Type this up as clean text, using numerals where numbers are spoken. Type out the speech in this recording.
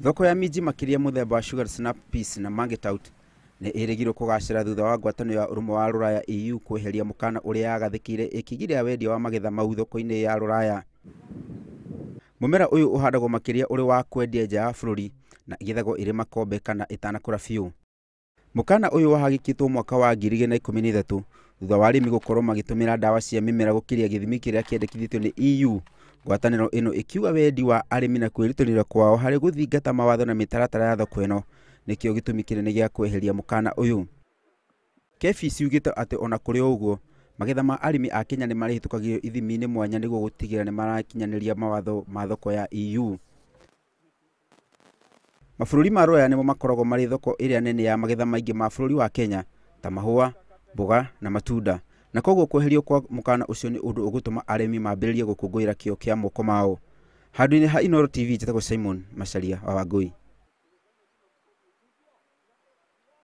Thoko ya minji makĩria mũthemba wa Sugar Snap Peas na Mangetout nĩ ĩrĩgĩrĩirwo kũgacĩra thutha wa ngwatanĩro ya ũrũmwe wa Rũraya EU kweheria mũkana ũrĩa yagathĩkĩire ĩkĩgiria wendia wa magetha mau thoko-inĩ ya Rũraya. Mũmera ũyũ ũhandagwo makĩria ũrĩ wa kwendia nja ya bũrũri na ĩgethagwo ĩrĩ makombe kana ĩtanakũra biũ. Mũkana ũyũ wahagĩkĩtwo mwaka wa 2013 thutha wa arĩmi gũkorwo magĩtũmĩra ndawa cia mĩmera gũkĩria gĩthimi kĩrĩa kĩendekithĩtio nĩ EU. Ngwatanĩro ĩno ĩkiuga wendi wa arĩmi na kwĩrutanĩria kwao harĩ gũthingata mawatho na mĩtaratara ya thoko ĩno nĩkĩo gĩtũmi kĩnene gĩa kweheria mũkana ũyũ. KEPHIS yugĩte atĩ ona kũrĩ o ũguo, magetha ma arĩmi a Kenya nĩ marĩhĩtũkagio ithimi-inĩ mwanya nĩguo gũtigĩrĩra nĩ marakinyanĩria mawatho ma thoko ya EU. Mabũrũri ma Rũraya nĩmo makoragwo marĩ thoko ĩrĩa nene ya magetha maingĩ ma bũrũri wa Kenya ta mahũa, mboga na matunda, na koguo kweherio kwa mũkana ũcio nĩ ũndũ ũgũtũma arĩmi mambĩrĩrie gũkũngũĩra kĩo kĩa moko mao. Handũ-inĩ ha Inooro TV, njĩtagwo Simon Macharia wa Wangũi.